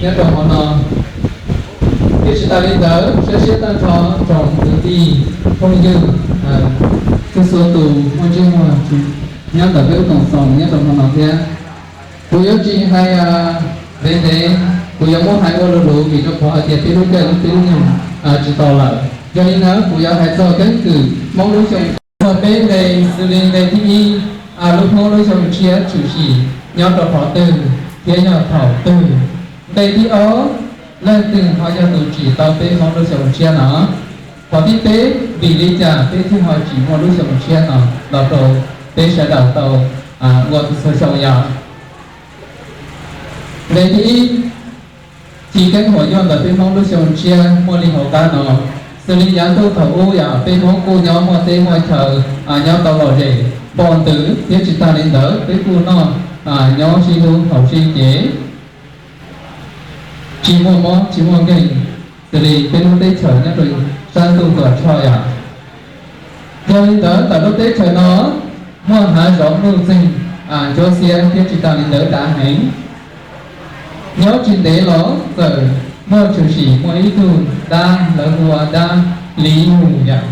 nyob rau hmo no. Thiab tsis tas li ntawd, saib siab tag nrho tsoom kwv tij phooj ywg txhua txhua tus muaj ntsej muag nyob ntawm peb lub koom txoos nyob rau hmo no thiab. Kuv yuav tsis hais ntev ntev, kuv yuav muab hais ua luv luv vim rau qhov hais tias peb lub caij peb lub nyoog tsis tau lawm. Yog li ntawd kuv yuav hais txog keeb kwm Hmoob lub xyoo, txog peb nqe xws li nqe thib ib, lub Hmoob lub xyoo tshiab tshwm sim nyob rau qhov twg thiab yog thaum twg. Nqe thib ob, leej twg ho yog tus tsim tau peb Hmoob lub xyoo tshiab no? Qhov thib peb, vim li cas peb thiaj ho tsis muaj lub xyoo tshiab no los rau peb sawv daws tau ua txhua xyoo yom? Nqe thib ib, chiv keeb huam yuaj ntawm peb Hmoob lub xyoo tshiab muaj li hauv qab no. Xws li yav ntuj thaum ub yom, peb Hmoob kuj nyob muaj teb muaj chaw, nyob tau lom zem npaum ntws thiab tsis tas li ntawd peb kuj noj nyob sib hlub haus sib cev, tsis muaj mob tsis muaj nkeeg, xws li peb lub teb chaws nyob rau sab ntuj tuam tshoj yom. Yog li ntawd ntawm lub teb chaws no muaj hav zoov nuj txeeg, ncuab xiab thiab tsis tas li ntawd dav heev. Nyob tsis ntev los txawm muaj tshwm sim muaj ib tug dab lawv hu ua dab Liv Yug yom.